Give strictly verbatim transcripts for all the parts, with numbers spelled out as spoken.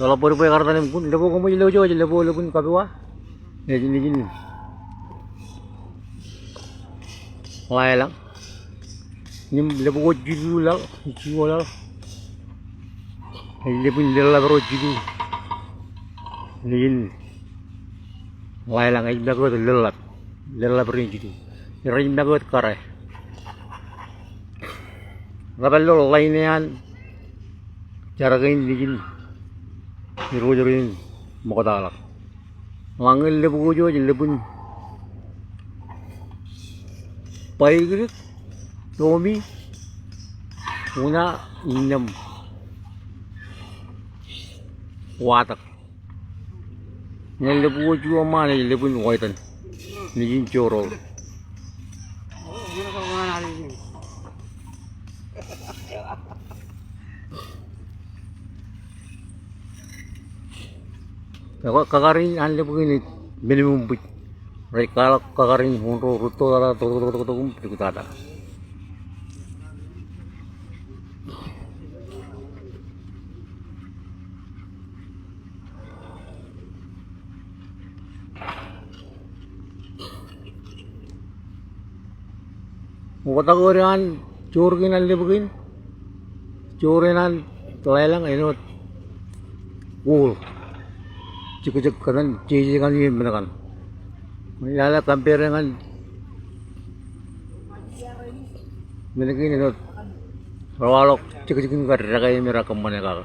Eḷap bwe ri bwe kar etan im kun, lepo koṃij lo ijo ej lepo lepin kapiwa. Ej nejin Laelañ. Im lepo ko jilu laḷ, jilu laḷ. Ej lepin leḷḷap ro jilu. Nejin Laelañ ej make wōt leḷḷap, leḷḷap rein jilu. Rej make wōt kare. Rej pād ilo ḷain eo an jar kein nejin irooj rein Ṃoktaḷọk. Eḷaññe lepo ko ijo ej lepin Baikdik, Tomi, Una, innām Watak. Ñe lepo ko juon ṃaan ej lepin Waitan. Nejin Joro. Ekwe kakar in an lepo kein ej men im bwij. Rej kwaḷọk kakar in wōn ro rūtto tata toktok toktok im pukot tata. Oktak eo an joor kein an lepo kein. Joor eṇ an Laelañ āinwōt kuul. Jekjek kōtaan jeje kaṇ im men kaṇ. Lale compare ñan men kein āinwōt rej waḷọk jekjek in kar dekā im er a kōṃṃane kake.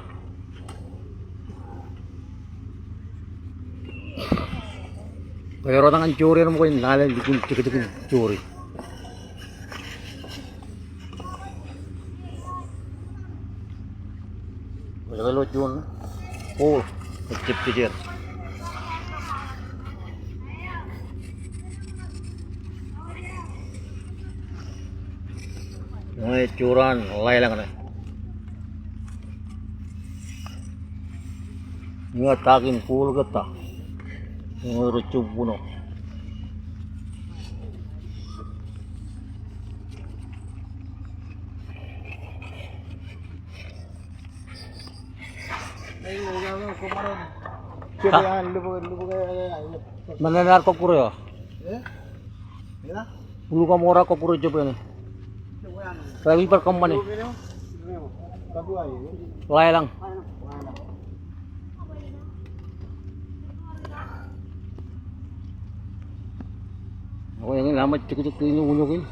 Kwōj ro tok ñan joor eṇ ṃōk in lale lukkuun jekjek in joor in. Kwōj ro tok ilo juon. O, ejjab jejer. Ñe joor an Laelañ ṇe. Ñe takin kuul ke ta. Ñe ro jab uno. Ṃōṇōṇō ad kọkkure eo. Ulu kaṃ ro ad kọkkure jab eo ṇe. Rej bar kōṃṃane. Laelañ. Ekwe eñin aṃ jekjek kein uññū kein.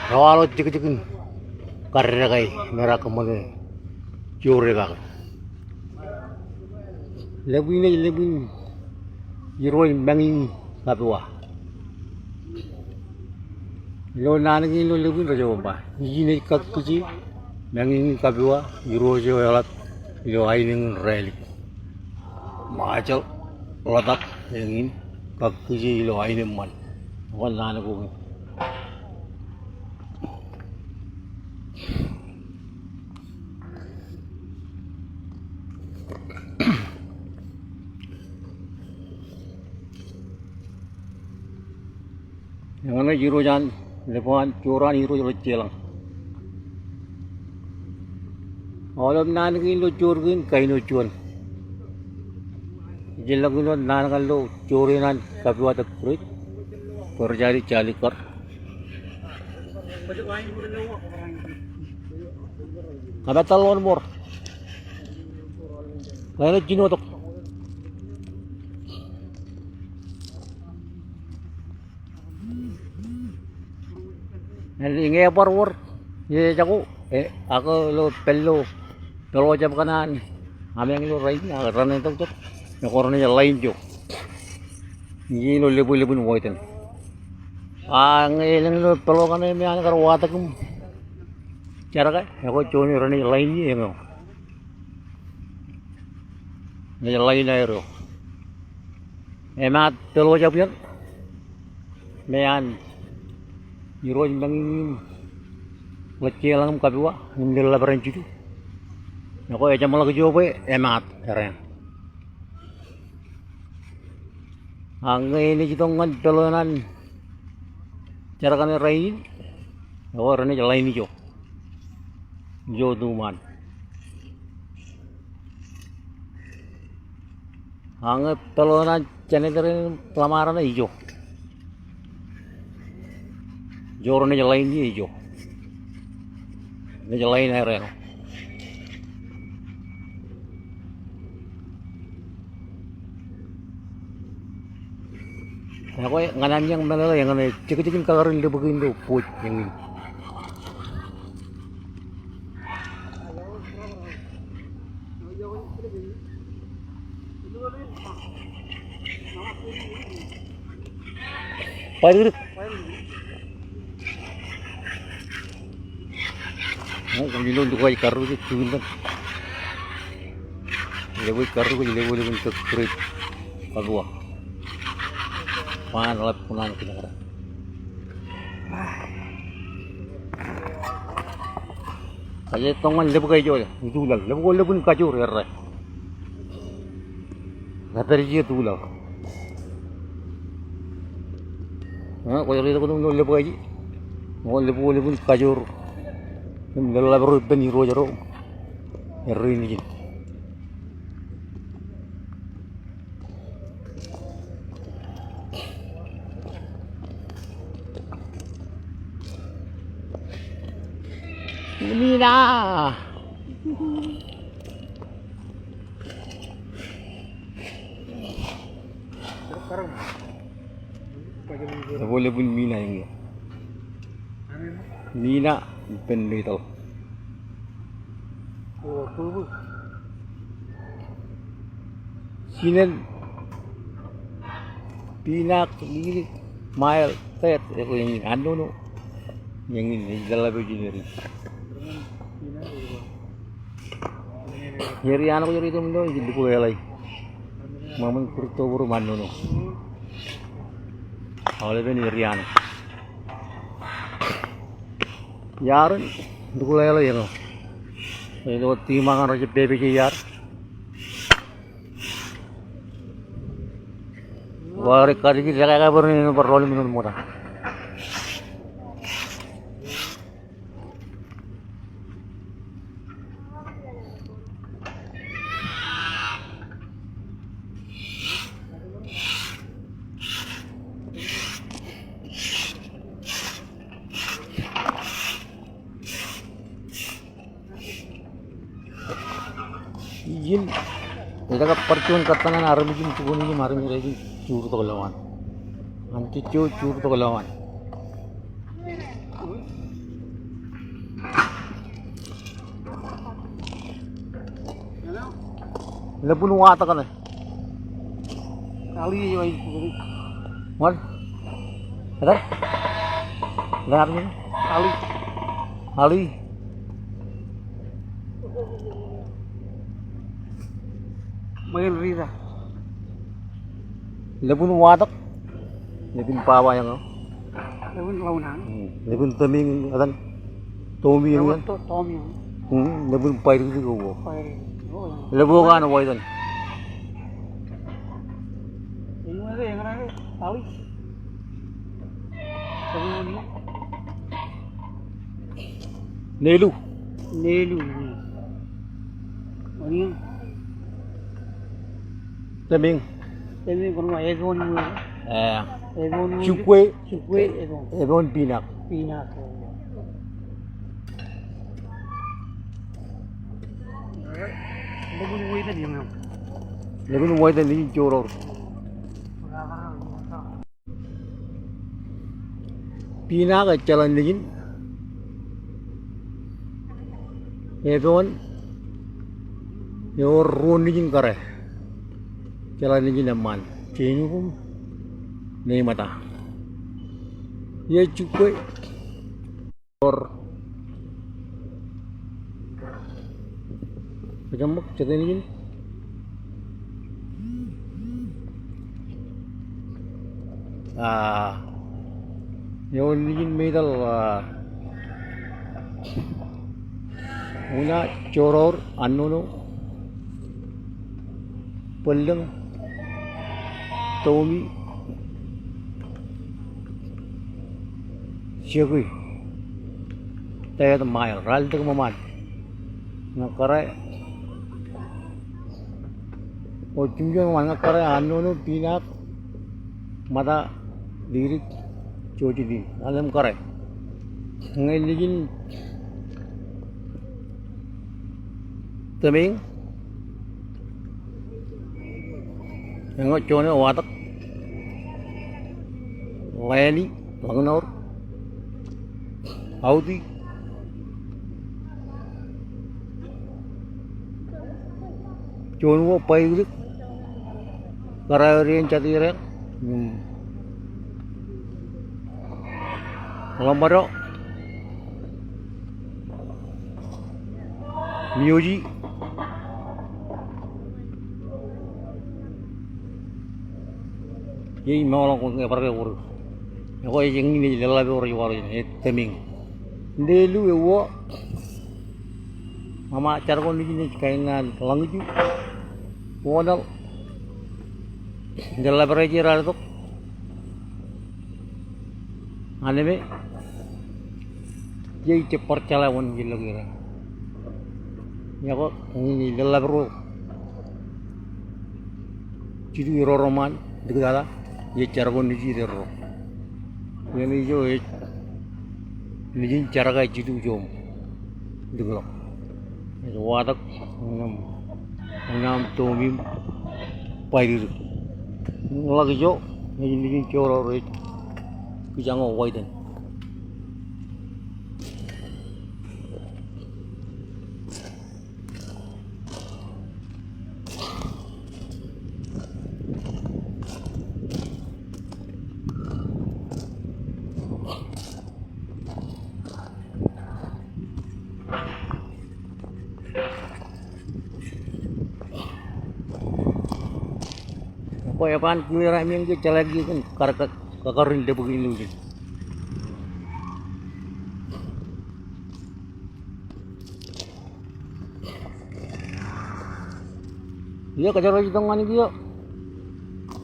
Rej waḷọk jekjek in kar dekā im er a kōṃṃane joor e kake. Lepin ej lepin irooj Mañiñi Kapiwa. Ilo naan kein ilo lepin rej ba, ijin ej kakkije Mañiñi Kapiwa, irooj eo eḷap ilo aenōñ in Rālik. Ṃajeḷ ḷotak eñin kakkije ilo aenōṃṃan. Ekwe naan ko kein. Eñin ej irooj an, lepo an, joor an irooj Ḷōjjeḷañ. Aolep naan kein ilo joor kein kain eo juon. Ejjeḷọk ilo naan kaṇ ilo joor eṇ an Kapiwa the Great. Bwe rej jaje jali kar. Kapettōl ḷọk ṃor. Kain eo jino tok. Ñe ebar wōr, ejako, e, ak ilo pād ilo peḷo jab kaṇ an, ameañ ilo rainin, ak raṇe tok tok, ekwe renaaj ḷain ijo. Ij ilo lepwelepin Waitan. A ñe elōñ ilo peḷo kaṇe me an kar watak im jerkā, ekwe juon renaaj ḷain ie eñeo. Renaaj ḷain aer eo. Emaat peḷo jab iien. Me an irooj Mañiñi im Ḷōjjeḷañ im Kapiwa im leḷḷap ren jilu. Ekwe ejeṃḷọk ijo bwe emaat er eṇ. A ñe enaaj itok ñan peḷo eṇ an jerkā ṇe rainin, ekwe renaaj ḷain ijo. Ijo tuṃaan. Ak ñe peḷḷọk an generator in ḷōṃaro ṇe ijo. Ijo ro naaj line ie ijo. Naaj line aer eo. Ekwe ñan amieañ meḷeḷe eñin, jekjek in kakōḷḷe in lōb kein ilo booj eñin. Paidikdik. Ñe kwōj lo ilo dik kwōj karrū ej juon pen. Ilo kwōj karrū kwōj lo ilo dik kūr ej katuwa. Ba ñan ḷap kuṇaan kōjekdọọn. Kaje toñan lōb ke ijo, ituḷaḷ. Lōb ko lōb in kajoor errā. Rej pād ije tuḷaḷ. Ñe kwōj ri tok ilo lōb ke ije. Ñe lōb ko lōb in kajoor. Im lōḷḷap ro ippān irooj ro. Errā nejin. Mina. Eboḷ lepin Mina eñin. Mina ippān Meital. Jinen, Pinak, Lili, Mael, Tet, ekwe eñin, annono. Eñin, ej lōḷḷap eo jinen. Area eo rej itok ilo, ej Lukkuleḷe. Ṃōṃan kūrto būruōm annono. Aolepen area eo. Iar in, Lukkuleḷe eñin. Ilo tiṃa kaṇ rej pepe je iar. Wa rej kadik ej kakabar in bar rọọl im ṃōta. Ijin, ej kab bar juon kōttan an armej im jukun im armej rej juur tok lowaan. Anjejjo juur tok lowaan. Lōb in wa tok ṇe. Ali, eo, eo. Ṃool? Etan? Etan armej? Ali. Ali. Ṃōk in rita. Lōb in wa tok. Lōb in baba eñin. Lōb in ḷōṇaan. Hmm. Lōb in Tōmi eñin, etan. Tōmi eñin. Lōb in To-, Tōmi eñin. Hmm. Lōb in Baidikdik ko. Baidikdik. O, eñin. Lōb ko an wa etan. Eñin ṇe, eñin ṇe, Ali. Lōb in Nelu. Nelu. Onion. Tōmi eñin. Tōmi eñin, kono ma, Ebon eo. Eh. Ebon eo. Jukwe. Jukwe, Ebon. Ebon Pinak. Pinak. Lōb in wa etan eñin. Lōb in wa etan eñin joror. Pinak ejjeḷọk nejin. Ebon. Ewōr ruo nejin kōrā. Ejjeḷọk nejin eṃṃaan. Jein ukum. Neimata. Ej Jukwe. Ewōr. Kōjeṃṃak, jete nejin. Ah, ewōr nejin Meital, ah, Una, Joror, Annono, Bōllōñ, Tōmi, Jeki, Tet, Mael, ralitōk ṃōṃaan. Ñe kōrā, ojjimjuon wōt ñe kōrā, annono, pinak, mata, didik, jojjitōk, alen kōrā. Ñe lijin tōmeiñ, eñeo juon eo watōk, Lali, Ḷōñnour, Auti, juon eo Baikilik, kōrā eo ej jatū eo, im, Ḷōṃado, Mioji. Ej meḷọkḷọk ebar ke wōr. Ekwe ej eñin ej leḷḷap eo rej waḷọk jān, ej tōmeiñ. Lelu, euo, Mama, jar ko nejin ej kain an Ḷōñju. Wōnḷọk. Leḷḷap eo rej raar tok. Aneme, jej jab bar jeḷā wōn ej lọk ippān. Iọkwe, eñin ej leḷḷap ro. Jitu iroro ṃaan, diktata, ej jar ko nejin ro. Iien ijo ej nejin jar ko jitu ijo im likḷọk. Ej watōk, ñan, ñan tōmeiñ, Baikilik. Ḷak ijo, ej nejin joḷọk rej kijaño waiten. Ekwe eban kiiō raṇ eñin ke jeḷā kiiō kōn kar, kar, kakar in lōb kein ilo ijin. Iiō kōjro ej itok ñan kiiō.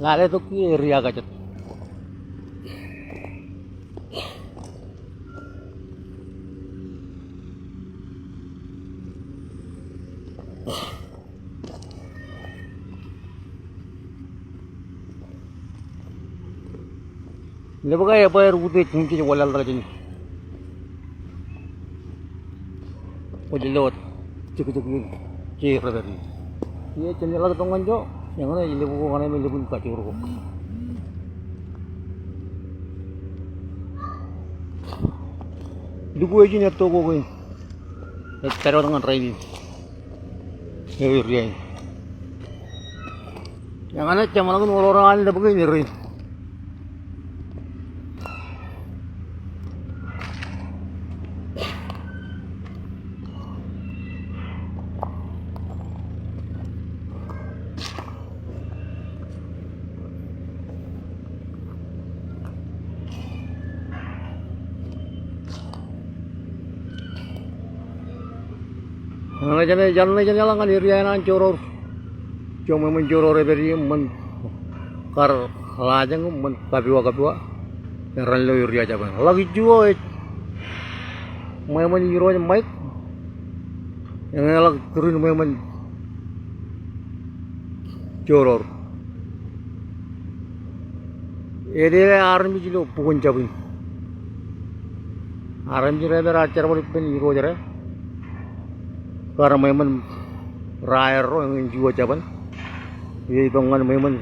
Lale tok kiiō, eria kajjitōk. Lōb ke ebwe er utiej im jej wōnlaḷḷọk jān. Kwōj lo wōt jekjek in, je rōpād in. Iiō, jen jeḷā tok ñan ijo, eñṇe ej lōb ko kaṇe me lōb in kajoor ko. Lukkuun ej in etto ko kein. Ej pād wōt ñan rainin. Eo eria in. Eñṇe jeṃḷọkin ḷoor an lōb kein errein. Eñṇe jān, jān ṇe jān eḷaññe eria eṇ an joroor. Ijo ṃweo ṃōn joroor epād ie ṃōn kar Ḷajeñ im ṃōn Kapiwa, Kapiwa. Eran lo eria Japan. Ḷak ijo ej ṃweo ṃōn Irooj Ṃaik. Eñṇe ḷak turin ṃweo ṃōn joroor. Edeḷọk armej ilo bukun jab in. Armej ro rej pād jerbal ippān irooj ro. Kar ṃweo ṃōn raerro eñin juon Japan. Ej itok ñan ṃweo ṃōn.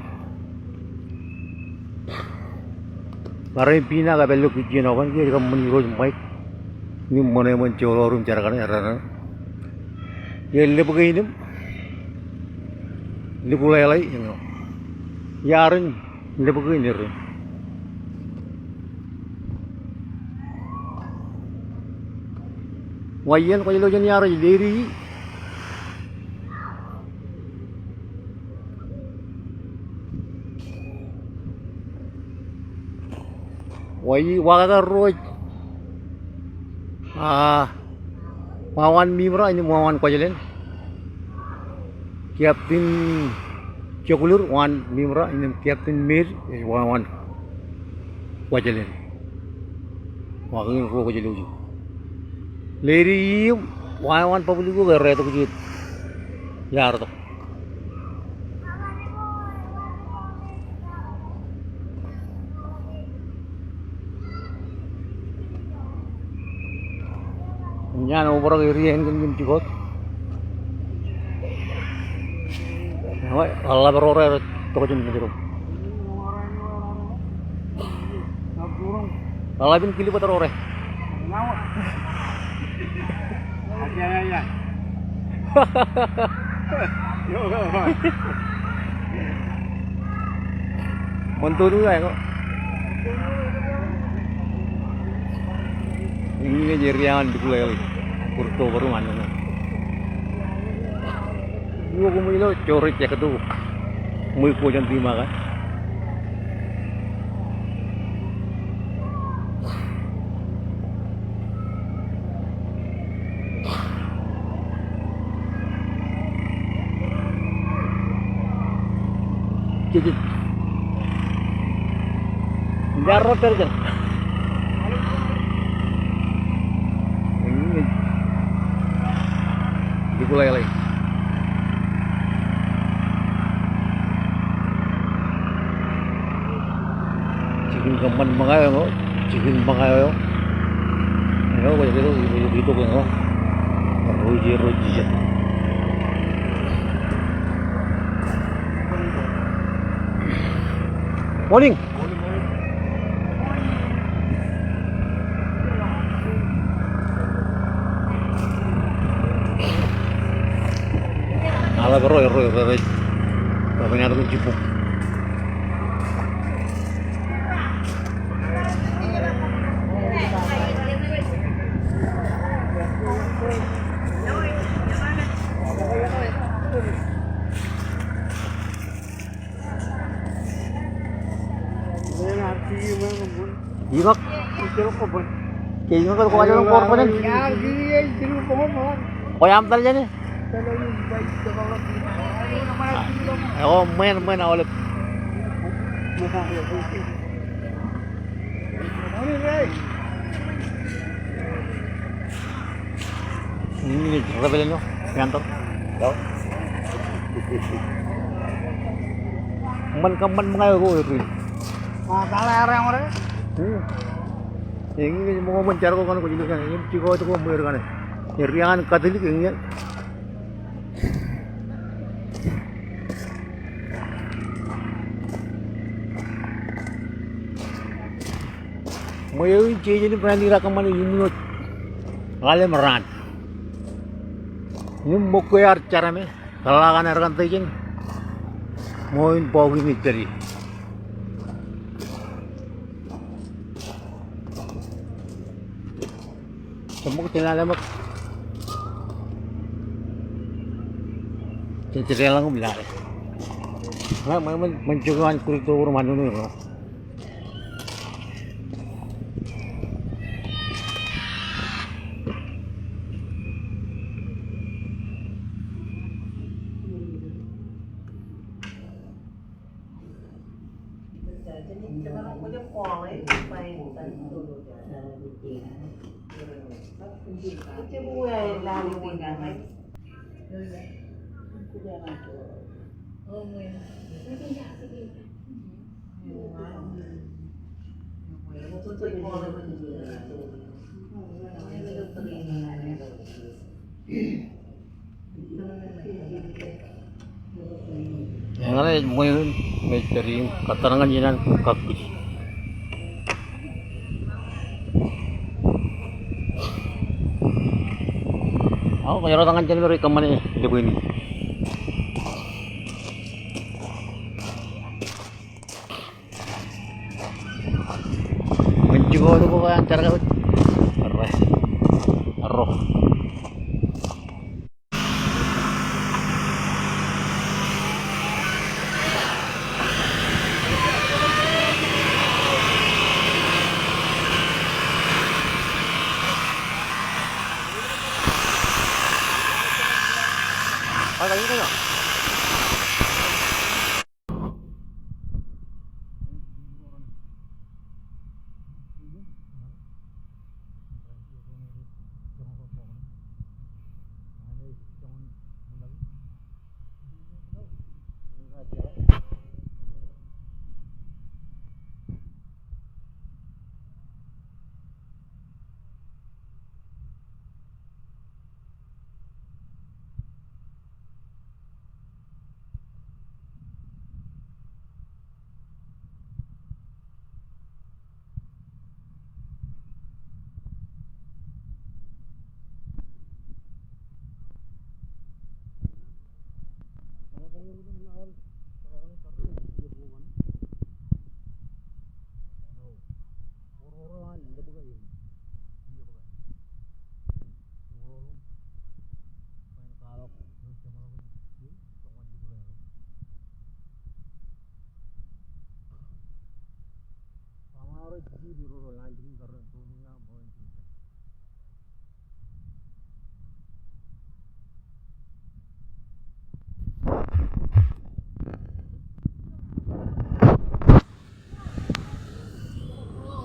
Kar eo Pina ke pād ilo kijjien oban, ej kab ṃōn Irooj Ṃaik. Im ṃōn eo ṃōn joroor im jar kaṇe, erreo. Ej lōb kein im. Lukkuun leḷḷap, you know. Iaar in. Lōb kein errein. Wa iien kwōj lo jān iaar ej Lady. Wa i, wa kōkā ro ej. A, wāween Mimra, innem wāween Kuwajleen. Captain Jekulir, wāween Mimra, innem Captain Med, ej wāween Kuwajleen. Wa kein ro kwōj lo ijo. Lady im Wāween public ko ke retok jijet. Iar tok. Ñan obrak area in kōn jikoot. Eo, eḷap ro rej tok jān mejro. Eḷap in kilip ro rej. Ṃōn tonu eo. Eñin ej area an Lukkuleḷe. Kurto bōro ṃan ṇe. Iuṃwin ilo Jore Jekto. Ṃweiuk ko jān tiṃa kaṇ. Jejej. Iar ro pād jān. Lukkuleḷe. Jikin kōṃṃan ṃōñā eo, jikin ṃōñā eo. Eo, eo, eo, eo, eo, eo, eo. Ro ije, ro ije. Morning. Eḷap ro, ro, ro, ro. Ro, ro, ro, ro. Iñak. Ke iñak ko kwōj bar kōrpenin? Kwōj aṃ tal jāne? Eo, ṃōn, ṃōn aolep. Eñin ej rebel eo, Panther. Eo. Ṃōn kōṃṃan ṃōñā eo ko, eo. Hmm. Eñin ej ṃōko ṃōn jar ko kaṇ kwōj ilo kaṇ, eñin jikoot ko ṃweiuk kaṇ. Area an Katolik eñin. Ṃweo in jeje in ran ira kōṃṃane iuṃwin wōt ḷalem raan. Im ṃōk ke ear jarame, tōḷḷā kaṇ air kōn tejin, ṃool in bọọk in ej pād ie. Jeṃṃok, jen lale ṃōk. Jen, jen deḷọñ im lale. Ṃōn, ṃōn, ṃōn, ṃōn jokwe an kurto bōro ṃanino eo. Eñṇe ej ṃweo in, im ej pād ie im kōttar ñan iien an kakkij. Aō, kōjro tok ñan jān me rej kōṃṃane lōb in. Ṃōn jikoot ko an jar ko wōt. Arro. Arro.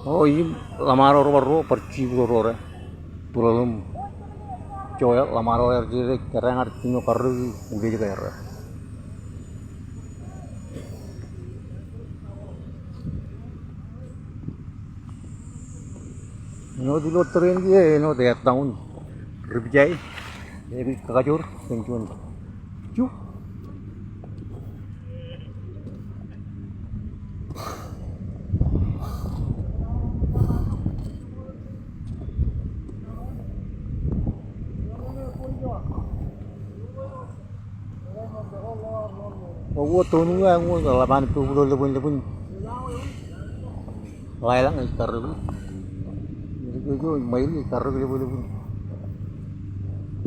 O, im ḷōṃaro ro bar ro, bar jibwōj ro ro, bōlōḷ im joḷọk ḷōṃaro ro, rej, rej eñin jiṃor karreoik, uliej ke errā. Āinwōt ilo tōre in kiiō, āinwōt etan ri pija e, ej kakajoor kōn juon. Ju. Eo, eo, toon uññā, eñin ḷap an puklo, lōbwin, lōbwin. Ḷaeḷañ ej karreoik. Ej, ej, ej, Maiti ej karreoik, lōbwin, lōbwin.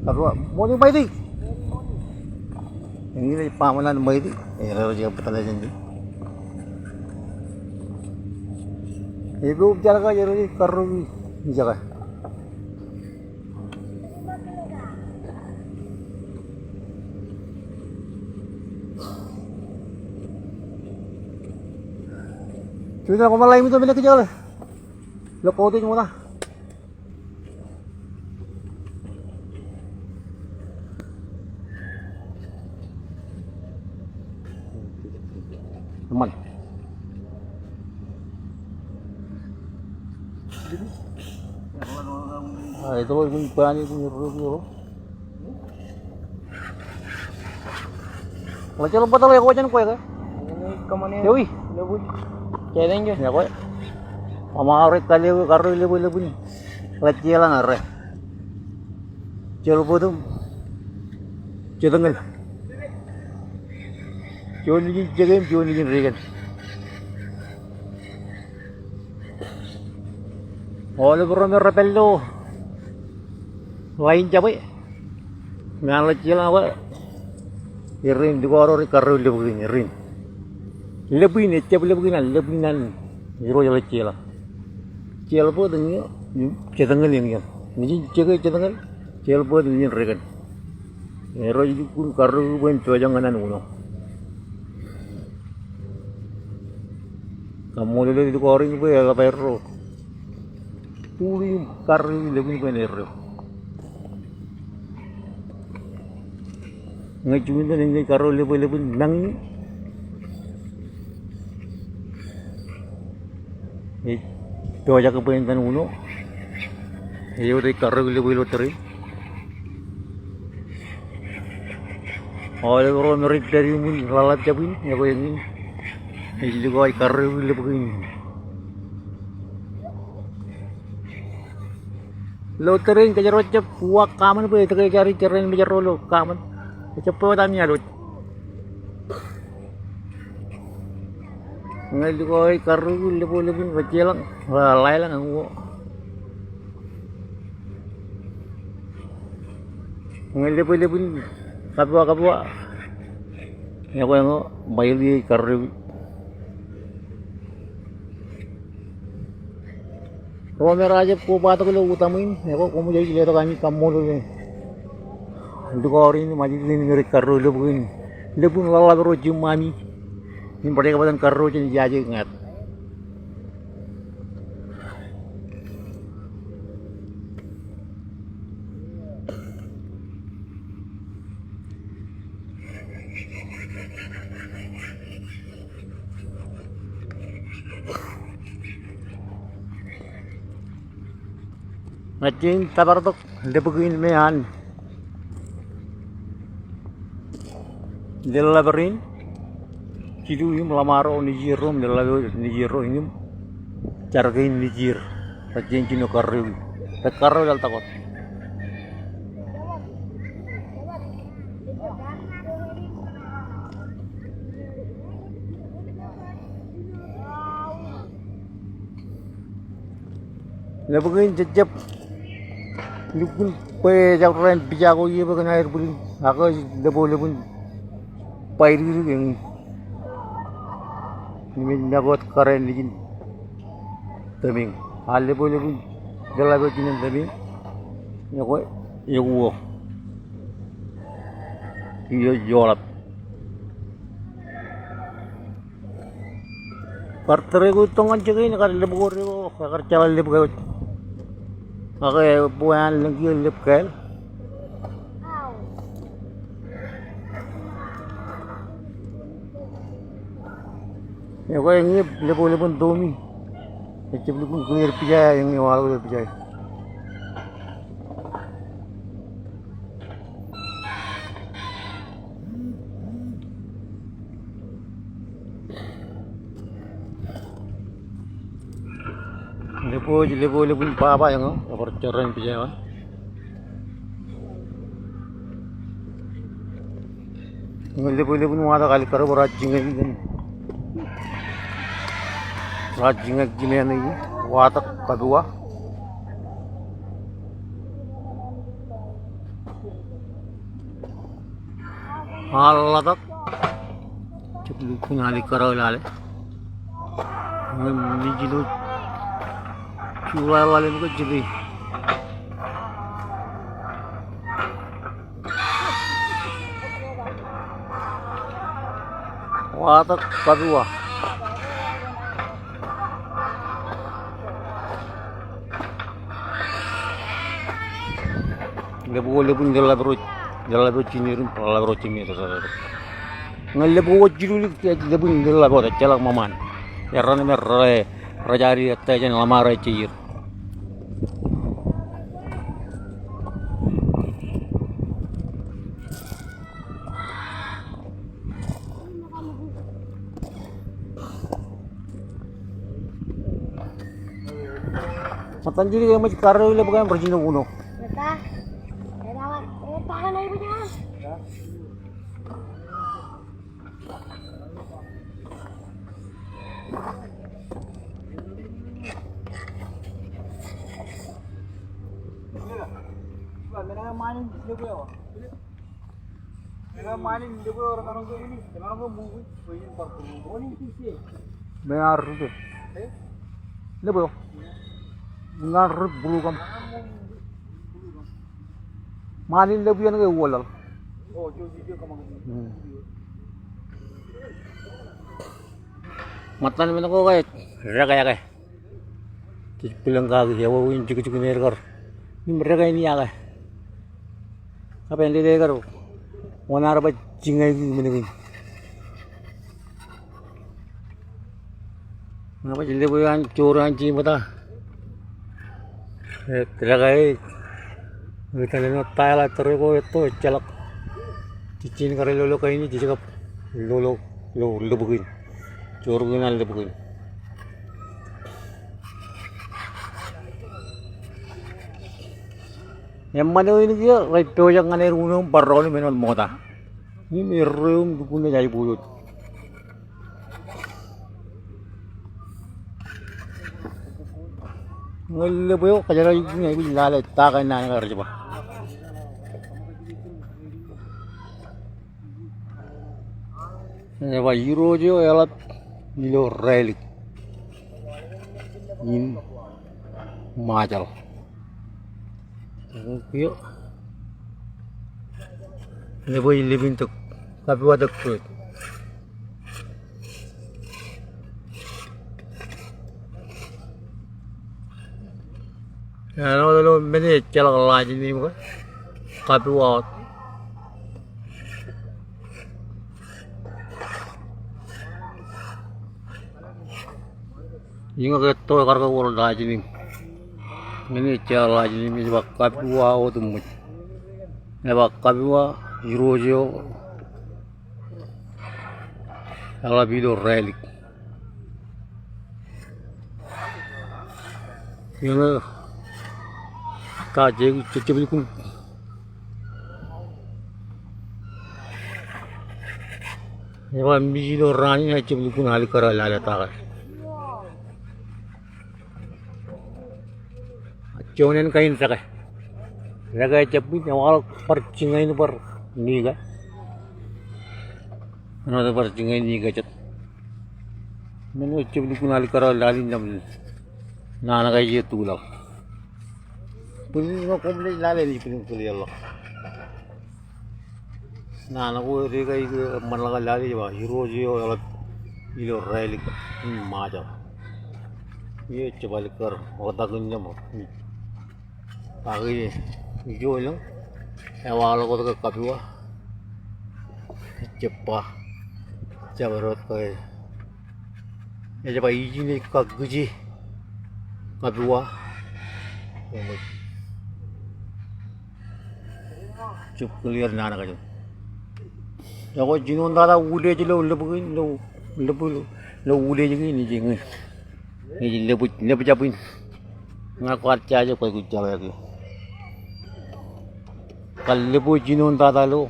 Karreoik, morning, Maiti. Eñin ej baaṃle an Maiti. Ej, ej, ej, bōtōl jān di. Ej, ej, jar ke, ej, ej, karreoik, ej, ej. Juon eo koṃ ḷak im ito men kōj ḷe. Lo koti ṃokta. Eṃṃan. A, itoḷọk ikōn bani ikōn erro ro. Ḷe jeḷā bōtōḷ eo kwōj jān kwe ke? Ewi. Ekwe. Ṃaṃa rej kale ewi karreoik lōbwin, lōbwin. Ḷe jeḷā ṇe errā. Jeḷbōt im Jetōñōl. Juon ijin jeke im juon ijin rikōn. Aolep ro me rej pād ilo ḷain jabwe, ñan ḷe jeḷā ke errein likao ro rej karreoik lōbwin, errein. Lōbwin, ejjab lōbwin an, lōbwin an Irooj ḷe jeḷā. Jeḷbōt eñin, Jetōñōl eñin. Ijin jeke Jetōñōl, jeḷbōt ijin rikōn. Erro ej lukkuun karreoik bwe en pojak ñan an uno. Kaṃṃoolol likao rein bwe eḷap aerro. Bōlen im karreoik lōbwin bwe en erreo. Ñe juon eñin ej karreoik lōbwin, lōbwin nañin. Ej pojak bwe en uno. Eo ej karreoik lōbwin ilo tōre in. Aolep ro me rej pād iuṃwin ḷaḷap jab in, ekwe eñin ej likao ej karreoik lōbwin. Ilo tōre in kōjro jab uwaak kaṃṃan bwe etke ej jari jeren mejro ilo kaṃṃan. Ejjab bwe wōt ami alwōj. Ñe likao ej karreoik lōbwin, lōbwin, rej jeḷā, ḷaeḷañ eñin. Ñe lōbwin, lōbwin, kabwa, kabwa. Ekwe eñin, Maiti ej karreoik. Ro me rej jab kobatok ilo utaṃwe in, ekwe koṃij aikuj letok ami kaṃṃoolol likao rein im ajri rein me rej karreoik lōbwin, lōbwin ḷaḷap ro jiṃṃami im rej kab etan karreoik jān ijaje ñāāt. Ñe jen tōpar tok lōbwin me an leḷḷap rein, jilu im ḷōṃaro nejierro im leḷḷap nejierro im jar kein nejier. Rej jañin jino karreoik. Rej karreoik laḷtak wōt. Lōbwin jejjab lukkuun bwe ejabdewōt pija ko iiō bwe kōn aer bwilin, ak lōbwin, lōbwin baidikdik eñin. Im ej make wōt kōrā nejin. Tōming. Ear lepo lepin lōḷḷap eo jinen tōming. Ekwe, ekuo. Ijo joḷap. Bar tōre ko itōn ñan jikin, ekar lep ko reo, ekar jeḷā lep ko. Ak bwe an lōñ kiiō lep kāāl. Ekwe eñin lepo lepin tōming. Ejab lukkuun kūr pija, eñin waḷọk kūr pija. Lepo, lepo lepin baba eñin, ebar jorrāān pija eo. Ñe lepo lepin watak alikkar bwe raar jiñak, raar jiñak jimeañ e watak kapiwa. Aḷḷatak. Jab lukkuun alikkar eo lale. Ñe mijil eo juḷaḷḷaḷ im ke jete. Watak kapiwa. Lep ko lepin lōḷḷap ro, lōḷḷap ro jimjuon, lōḷḷap ro jimjuon. Ñe lep ko jilu lik, lepin lōḷḷap ro, ejjeḷọk ṃōṃaan. Erro im erro, rej jari ettā jān ḷōṃaro ejjeir. Ṃōttan jidik eṃōj karreo lepin kain rej jino uno. Meñe ar rūtto. Lepo eo. Ñan rūt bulu kaṃ. Ṃaan in lep iien ke uwaḷḷaḷ. Hmm. Ṃōttan men ko ke dekeke. Jej bwilōñ kaki, ewōr in jukjuk in aer kar. Im dekeke in iọkwe. Kab āindein aer kar wōn ad bar jiñaki men kein. Ñe baj lepo eo an joor an jimeta. Dekeke. Etan āinwōt ta eḷak tōre ko etto, ejjeḷọk. Jejjañin kar lolo kain, jej kab lolo, lo lōb kein. Joor kein an lōb kein. Eṃṃan eo in kiiō rej pojak ñan aer uno im bar doon im āinwōt ṃokta. Im erreo im lukkuun ej aiboojoj. Ñe lepo eo kōjro ej lale ta kain naan ko rej ba. Ej ba irooj eo eḷap ilo rālik in Ṃajeḷ. Kiiō. Lepo ej lepin tok. Kapiwa tok. Āinwōt ilo men eo ejjeḷọk last name ke. Kapiwa wōt. Iñak etto ekar ke wōr last name. Men eo ejjeḷọk last name ej ba kapiwa wōt eṃōj. Ej ba kapiwa irooj eo eḷap ilo rālik. Iñak ta jej, jej jab lukkuun. Ej ba mijil eo raan in ejjab lukkuun alikkar eo lale ta ke. Juon in kain dekeke. Dekeke ejjab ṃōj, ewaḷọk bar jiñain bar nika. Āinwōt bar jiñain nika jet. Men eo ejjab lukkuun alikkar eo lale in jab. Naan ko ej tulọk. Bwilin eo koṃ naaj lale, ej bwilin kilier ḷọk. Naan ko ej ke eṃṃan ḷọk lale ej ba irooj eo eḷap ilo Rālik in Ṃajeḷ. Eo ejjab alikkar ḷotak in ḷōṃ. Ak ijo elōñ ewaḷọk wōt ke Kapiwa. Ejjab ba, jabdewōt ke ej ba ijin ej kakkije Kapiwa. Jab kilier naan kajin. Ekwe jinoin tata village ilo lōb kein, ilo lōb, ilo village kein ej eñin. Ej lōb, lōb jab in. Ña kwaar jaje kwōj kujjab eo. Kar lōb eo jinoin tata ilo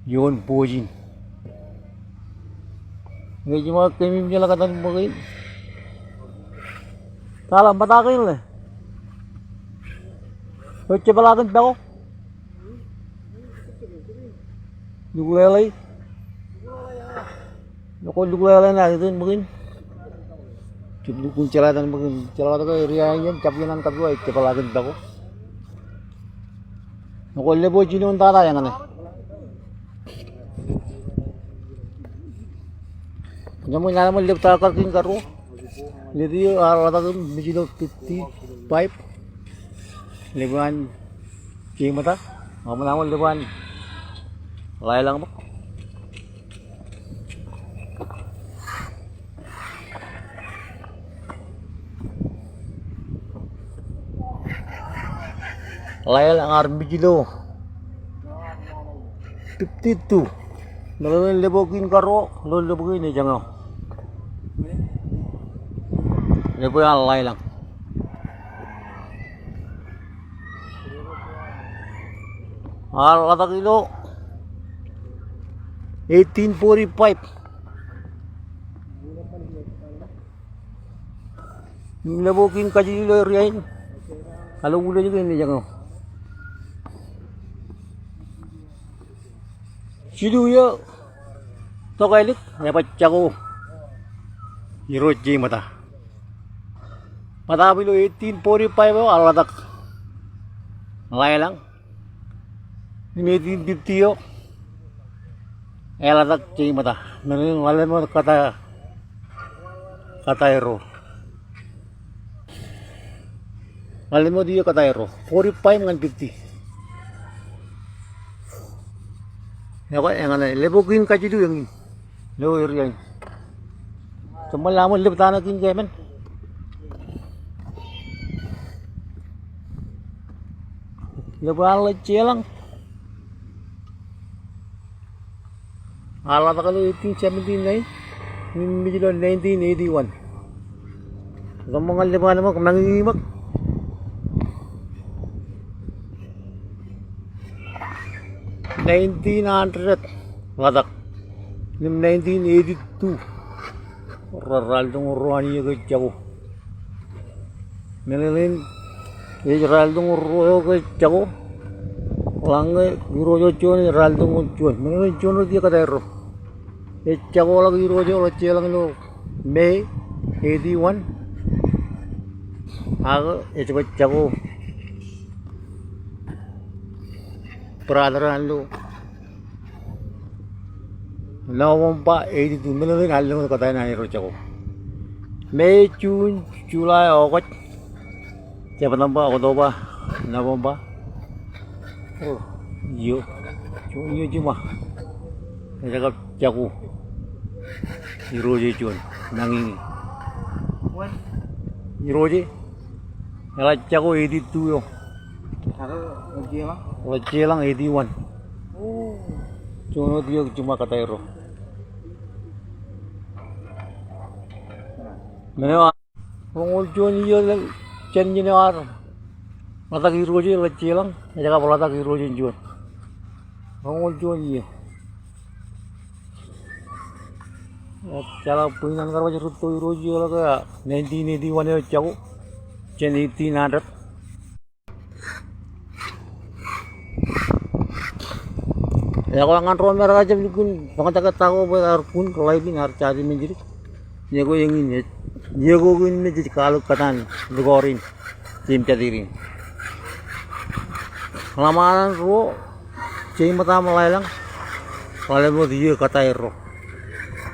ioon bōjin. Ñe jiṃa kememej ḷọk etan ṃōk in. Tata ṃōta kein ḷe. Eo jepḷaak in pako. Lukleḷe. Eo kwōj lukleḷe ṇa etan ṃōk in. Jab lukkuun jeḷā etan ṃōk in. Jeḷā ke area in, jab iien an Kapiwa ej jepḷaak in pako. Eo kwō lōb eo jinoin tata eñṇe. Ñe ṃōj, ña ṃōj lōb ta kar kein karuo. Lōb eo ear ḷotak im mej ilo fifty-five. Lōb eo an Jeimata. Ña ṃōj, ña ṃōj lōb eo an Ḷaeḷañ bwe Ḷaeḷañ ear mej ilo fifty-two. Meḷeḷein lōb eo kein karuo, ilo lōb kein ej eñeo. Lōb eo an Ḷaeḷañ. Ear ḷotak ilo eighteen forty-five. Im lōb eo kein kajjitōk ilo area in, ilo village kein ej eñeo. Jilu eo tokālik, ebaj jako irooj Jeimata. Bōtaab ilo eighteen forty-five eo ear ḷotak Ḷaeḷañ. Im eighteen fifty eo eḷotak Jeimata. Meḷeḷein ḷalem eo kōtaan, kōtaan ro. Ḷalem eo iiō kōtaan ro. Forty-five ñan fifty. Ekwe, eñṇe, lōb eo kein kajjitōk eñin. Ilo area in. Jeṃṃan ḷe aṃ lōb ta ṇe kein ke emān. Lōb eo an Ḷōjeḷañ. Ear ḷotak ilo eighteen seventy-nine. Im mej ilo nineteen eighty-one. Tok ṃōk ñan lōb eo an ṃōk Mañiñi ṃōk. Nineteen hundred ḷotak. Im nineteen eighty-two. Ro ralitōñoul ruo an iiō ke jako. Meḷeḷein ej ralitōñoul ruo eo ke jako. Ḷak ñe irooj eo juon ej ralitōñoul juon. Meḷeḷein juon wōt iiō kōtaan ro. Ej jakoḷọk irooj eo Ḷōjeḷañ ilo May eighty-one. Ak ej baj jako brother eo an ilo November eighty-two, meḷeḷein allōñ in kōtaan an ro jako. May, June, July, August, September, October, November. O, iiō. Juon iiō jiṃa. Ej kab jako irooj eo juon, Mañiñi. Irooj e, eḷak jako eighty-two eo. Ak Ḷōjeḷañ? Ḷōjeḷañ eighty-one. O. Juon wōt iiō jiṃa kōtaan ro. Men eo, roñoul juon iiō jān iien eo ear ḷotak irooj e Ḷōjeḷañ, ej kab ḷotak irooj in juon. Roñoul juon iiō. Ejjeḷọk bwe in an kar baj rūtto irooj eo ḷọk nineteen eighty-one eo jako jān eighteen hundred. Ekwe ñan ro Amerika jab lukkuun bōkjake ta ko bwe ear kun ḷaipin, ear jaje men jidik. Ekwe eñin ej Iiō ko kein me jej kwaḷọk kōtaan likọọr in, jeim jatid in. Ḷōṃarein ruo, jeimata im ḷaeḷañ, ḷalem wōt iiō kōtaerro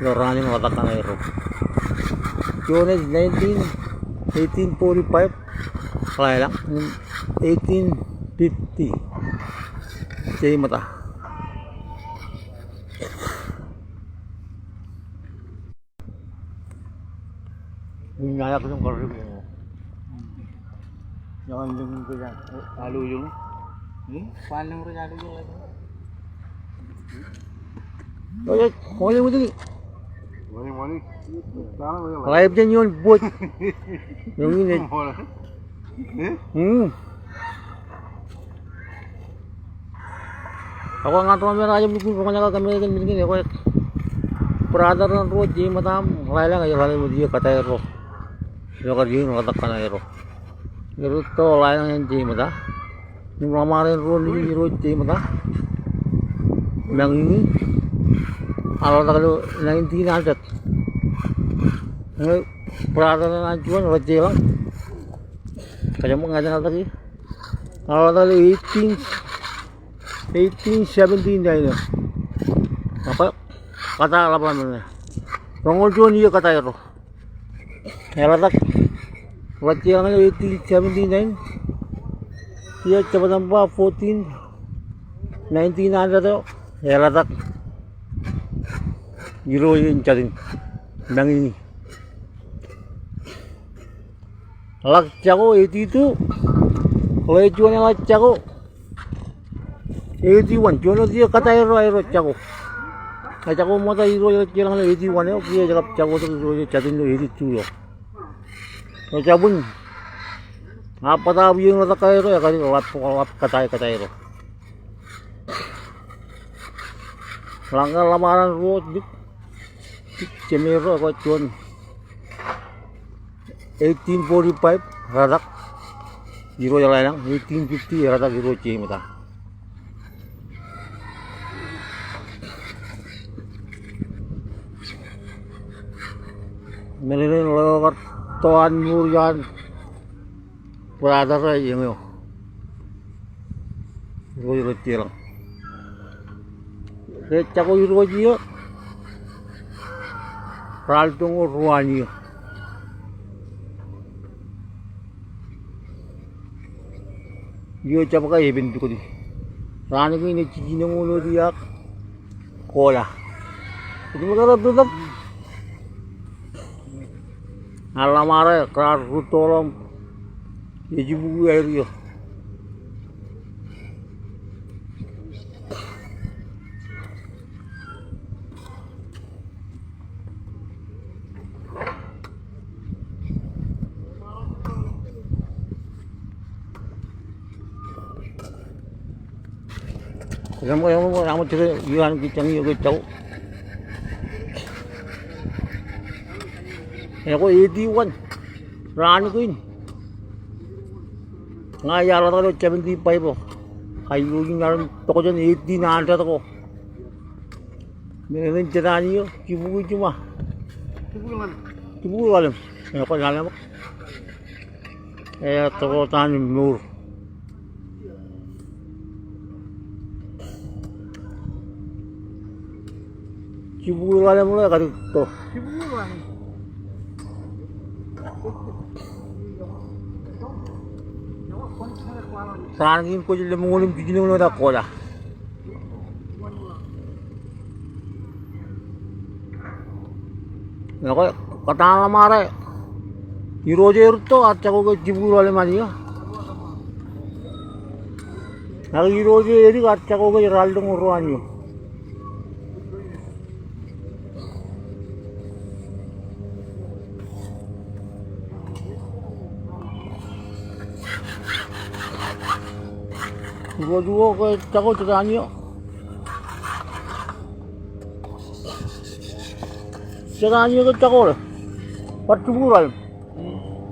ilo raan in ḷotak kaṇ aerro. Juon ej nineteen, eighteen forty-five, ḷaeḷañ, eighteen fifty, jeimata. Life jān ioon boat. Eñin ej. Hmm. Ekwe ñan ro me rej jab lukkuun roñjake kōmmeḷeḷe kōn men kein, ekwe brother ro, jeimata im ḷaeḷañ, ej ḷalem wōt iiō kōtaerro ilo kar iiō in ḷotak kaṇ aerro. Erūtto, ḷaeḷañ, jeimata. Im ḷōṃarein ruo nejin, Irooj, jeimata. Mañiñi, ear ḷotak ilo nineteen hundred. Eñin brother eo an juon, rej jeḷā. Kōjeañ ṃōk ña jen ḷotak ie. Ear ḷotak ilo eighteen, eighteen seventy-nine eo. Ekwe, kōtaan ḷap eo men ṇe. Roñoul juon iiō kōtaerro. Eḷotak, rej jeḷā ilo eighteen seventy-nine, iiō September fourteen, nineteen hundred eo, eḷotak Irooj im jatin, Mañiñi. Eḷak jako eighty-two, ḷe juon eḷak jako eighty-one, juon wōt iiō kōtaerro aerro jako. Ejako ṃokta Irooj rej jeḷā ilo eighty-one eo, kiiō ej kab jako tok Irooj im jatin ilo eighty-two eo. Ejabwin, a bōtaab iiō in ḷotak kaṇ aerro, ekar ḷap, ḷap kōtaerro. Ḷak ñan ḷōṃarein ruo, dik, dik, jemerro, ekwe juon. Eighteen forty-five, ratak, Irooj ḷaeḷañ, eighteen fifty, ratak, Irooj jeimata. Men in ḷeo kar to an mour iaan brother eo eñeo. Irooj rej jeḷā. Rej jako Irooj iiō ralitōñoul ruo an iiō. Iiō jab ke epen pukot. Raan kein ej jiljinoñoul wōt iiō ak kola. Ej ṃōk etal bōtōb. Ñan ḷōṃare, kōrā rūtto ḷọk im ej jibukwi aer iiō. Ekwe eighty-one raan kein. Ña iar ḷotak ilo seventy-five eo. Ak Irooj in ear tokjān eighteen hundred ko. Men in jet an iiō, jibukwi jiṃa. Jibukwi ḷalem. Ekwe ḷalem. Ej tokjān mour. Jibukwi ḷalem ḷe, kar to. Raan kein kwōj lemoñoul im jiljinoñoul wōt ak kola. Ekwe, kōtaan ḷōṃare. Irooj e rūtto ear jako ke jibukwi ḷalem an iiō. Ak Irooj e edik ear jako ke ralitōñoul ruo an iiō. Irooj ko ke jako jet an iiō. Jet an iiō ke jako ḷe. Bar jibukwi ḷalem.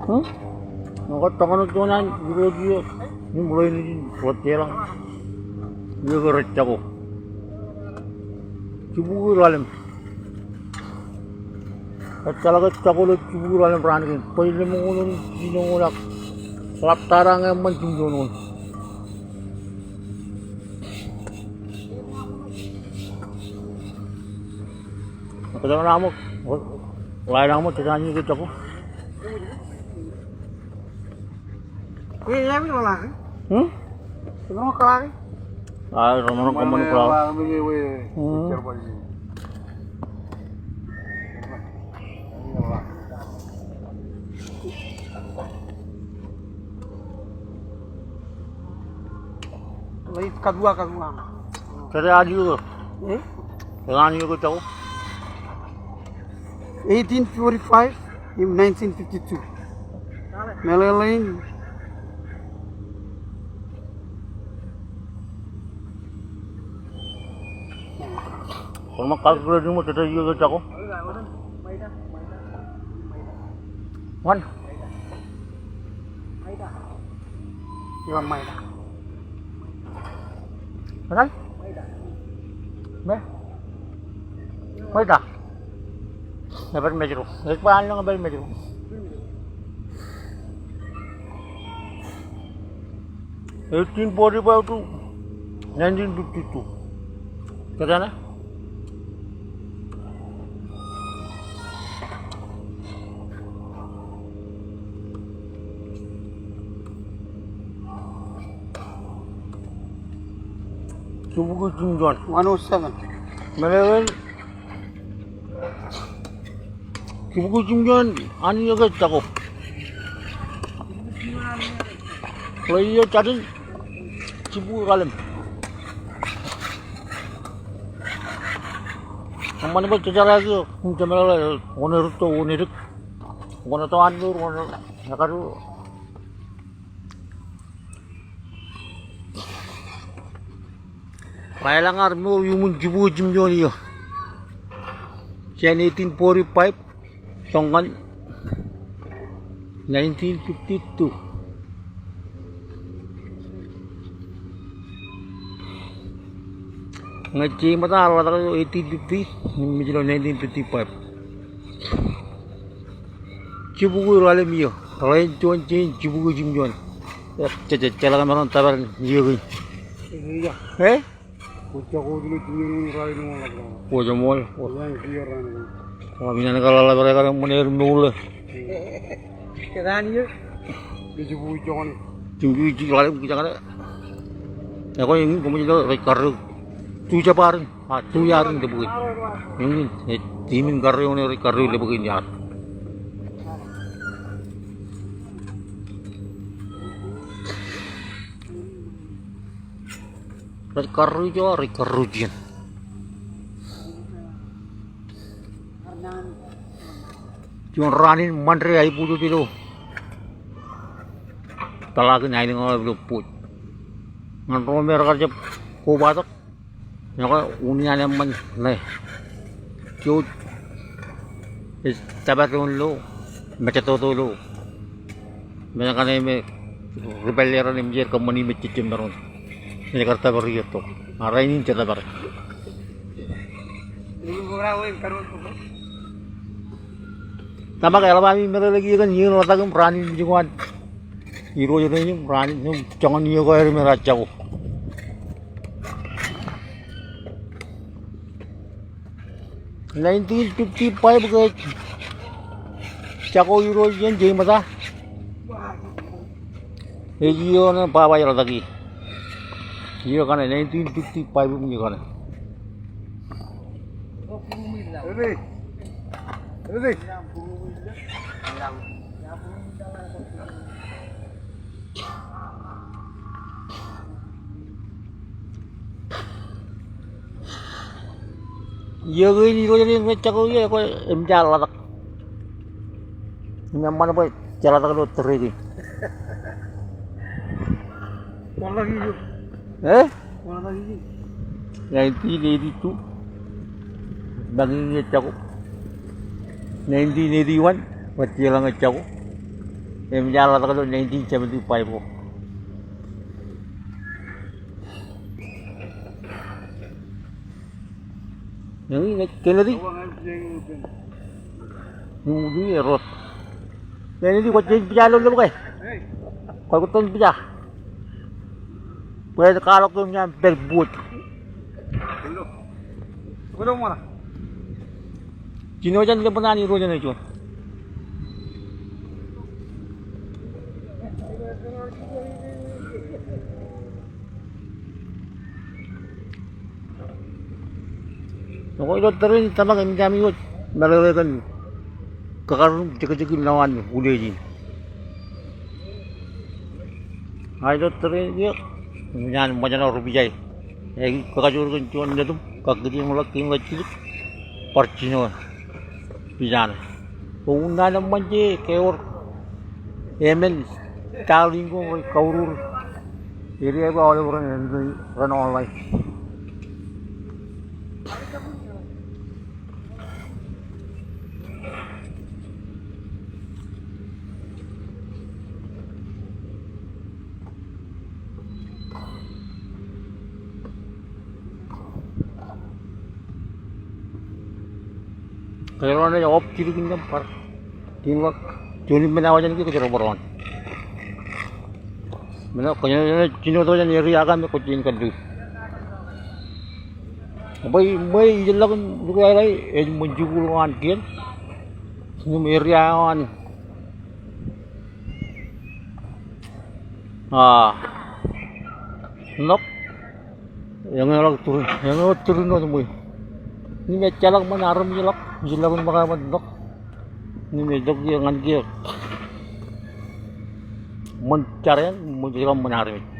Hmm? Ñe kwōj tōkṇo juon an Irooj iiō im ḷein ijin rej jeḷā. Iiō ke rej jako. Jibukwi ḷalem. Ejjeḷọk jako ilo jibukwi ḷalem raan kein. Bwe lemñoul in jinoñoul ak ḷap tata ñe eṃṃan jimjuon wōt. Kōjeañ ḷaṃōk, ḷae ḷaṃōk, kōjeañ iiō ke jako. Hmm? Aa, roñoul kōṃṃan kōḷaak. Hmm. Late katua katua. Kōjeañ iiō ke. Hmm? Kōjeañ iiō ke jako. Eighteen forty-five im nineteen fifty-two. Meḷeḷein. Kwōn ṃōk calculate ṃōk kōjeañ iiō ke jako. One. Iban ṃaida. Etal? Me? Ṃaida. Ebar mejro. Ekwe an lōñ ebar mejro. Eighteen forty-five to nineteen fifty-two. Kōjeañ? Jibukwi jimjuon. One oh seven. Meḷeḷein. Jibukwi jimjuon an iiō ke jako. Ḷe iiō jatin jibukwi ḷalem. Eṃṃan bwe jejeḷā ke im jemeḷeḷe wōn erūtto wōn edik. Wōn etto an mour wōn ekadu. Ḷae ḷañ ar mour iuṃwin jibukwi jimjuon iiō. Jān eighteen forty-five tok ñan nineteen fifty-two. Ñe jeimata ear ḷotak ilo eighteen fifty, im mej ilo nineteen fifty-five. Jibukwi ḷalem iiō, ḷein juon jein jibukwi jimjuon. Ejjeḷọk emaroñ tōpar in iiō kein. Eo. Eh? Kwōjeṃool. Ḷap inan ke ḷōḷḷap er kar eṃṃan er mour ḷe. Kōjeañ iiō. Jibukwi jimjuon ḷalem kōjeañ. Ekwe eñin koṃij lo rej karreo. Tujab arin. A, tu iaar in lōb kein. Eñin, e, team in karreo ṇe rej karreo lōb kein iaar. Rej karreo ijo, rej karreo ijin. Juon raan in Ṃande aiboojoj ilo peḷaakin aelōñ eo ilo Poj. Ñan ro me rekar jab kobatok. Ñe ke unin an eṃṃan ṇe. Jouj. Ej tōpar doon ilo mejatoto ilo men kaṇe me ri pālle raṇ im ej kōṃṃani mejejjab maroñ. Ej kar tōpar iiō tok. A rainin jej tōpar. Tōmak eḷap ami meḷeḷe kiiō kōn iien ḷotak im raan in mej ko an Irooj rein im raan in im joñan iiō ko aer im raar jako. Nineteen fifty-five ke jako Irooj iien jeimata. Ej iiō ṇe baba ej ḷotak ie. Iiō kaṇe nineteen fifty-five im iiō kaṇe. Iiō kein Irooj rein rej jako iiō, ekwe eṃōj ad ḷotak. Im eṃṃan bwe jeḷotak ilo tōre kein. Kwaḷọk iiō. Eh? Kwaḷọk iiō. Nineteen eighty-two. Ṃōñā ej jako. Nineteen eighty-one. Bajjeḷọk ej jako. Eṃōj ad ḷotak ilo nineteen seventy-five ko. Eñin ej Kennedy. Uwi erot. Āinwōt kwōj jen pija ilo lōb ke? Kwōj kwōj jen pija? Bwe ej kwaḷọk im ñan pād buwōj. Jino jān lōb ṇe an irooj eṇ juon. Eo ilo tōre in tōmak im tami wōj, meḷeḷe kōn kakar im jekjek in lowaan uleej in. A ilo tōre in kiiō, ñan ṃōjṇọ ri pija e. Ekwe, kakajoor kōn juon netum, kakkije im ḷak, im ḷak jidik, bar jino pija ṇe. Bwe unin an eṃṃan je ke ewōr emān darling ko rej kaurur area eo aolep ren, ren online. Kōjro naaj off jidik innām bar. Im ḷak, juon im men eo wōj jān kiiō kōjro bar on. Men eo kōjro naaj jino tok jān area ko me kwōj jañin kalliṃur. Bwe, bwe ijellọkin lukkuun aelōñ ej ṃōn jikuuḷ ko an kien. Im area eo an, a, ṇok. Eñeoḷọk tūrin, eñeo tūrin wōt ṃwiin. Im ejjeḷọk ṃōn armej ḷọk, ijellọkin ṃōkaj ṃōn ṇok. Im ejjeḷọk kiiō ñan kiiō ṃōn jar eṇ, ṃōn jar eṇ ṃōn armej.